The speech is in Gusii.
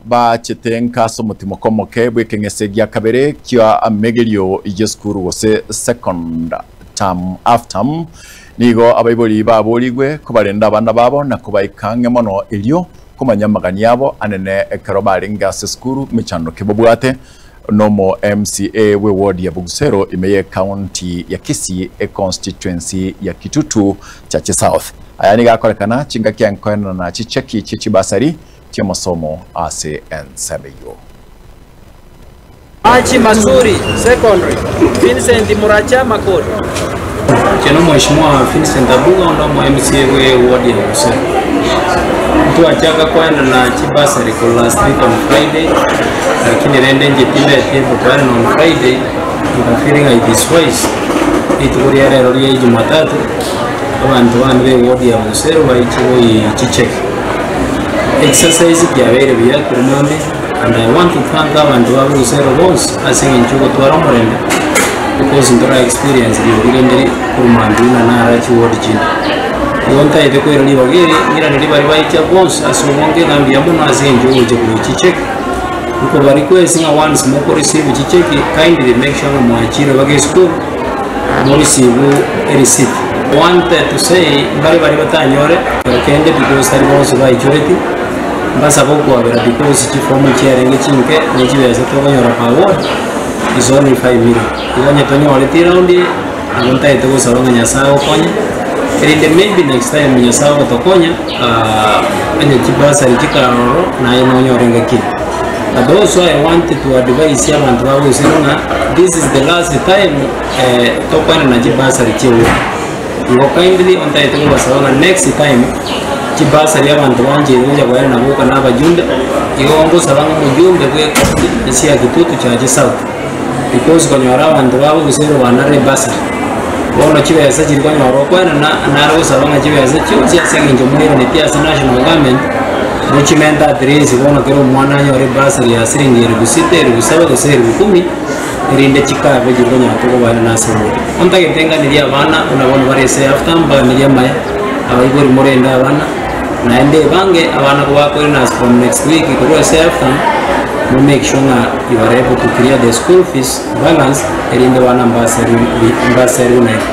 Bachete nka ase omotimoko omoke bw'ekeng'ese gia kabere kia amegerio y'esukuru gose second term half term. Nigo abaibori baborigwe kobarenda abana babo na kobaika ang'e mono erio komanya amagani abo anene ekero barenge ase esukuru mechando ki babwate. Nomo MCA bw'eward ya Bugusero ime y'ecounty ya Kisii econstituency ya Kitutu Chache South. Aya nigo akorekana chingaki enkoenana chicheki chie chibasari chi'amasomo ase ensemo eyio. Machi Masuri Secondary, Vincent Muracha Makori. Inche nomweshimiwa Vincent Abuga onde omo MCA bwe ward ya Busero. Ntwachaka koenana chibasari korwa last week on Friday, lakini rende inche tindeti able koenana on Friday, nka feeling it is wise rituko ria rero ria Jumatatu abanto bande be ward ya Busero baiche goi chicheki. Exercise kiabeire buya korwa mambia and I want to thank abanto ba Busero bonsi ase eng'encho yogotwara omorembe because ntora experience riogi rinde korwa mambia buna nara chiward chinde. Igo ntaete koira ribaga eri ng'irane ribaria baicha bonsi ase obonge ng'a mbuya mono ase eng'encho yogocha kogora chicheki. Nkoba request ng'a once moko receive chicheki kindly make sure ng'a mwachire mpaka esukuru mo receive ereceipt. Wanted to say mbare baria batanyore kero kende because tari bonsi baichoreti, mbasabe okwabera because chifomu chiarenge chinke ne chibesa tokonyora per ward is only 5 million. Igo onye tonyoreti eround eye nabo ntagete gosaba ng'a Nyasaye agokonye erinde maybe next time Nyasaye ogotokonya onye chibasari chikarora naye nonyore ngaki eye. But also I want to advise abanto ba Gusii ng'a this is the last time tokoenana chibasari chia eward. Igo kindly ontagete kobasaba ng'a next time chibasari abanto bancheire gocha koenana boka na abajumbe, igo ngosaba ng'a omojumbe bwe econstituency ya Kitutu Chache South because konyora abanto babo gose erobanare ebasari, bono chibesa chiri konyora okoenana nare gosaba ng'a chibesa chionsi ase eng'encho moiraneti ase national government, mochimente at least bono kera omwana anyore ebasari ya siringi elfu sita, elfu saba gose elfu kumi, erinde chikabe chiri konyora tokobaenana ase eward. Ontagete nganirie abana buna bono bare ase half term mbaganirie amaya, abaibori morende abana, naende ebange abana kobakoirana as from next week korwa ase half term, mo make sure ng'a you are able to clear the school fees balance erinde abana mbaseriwe mbaseriwe naende.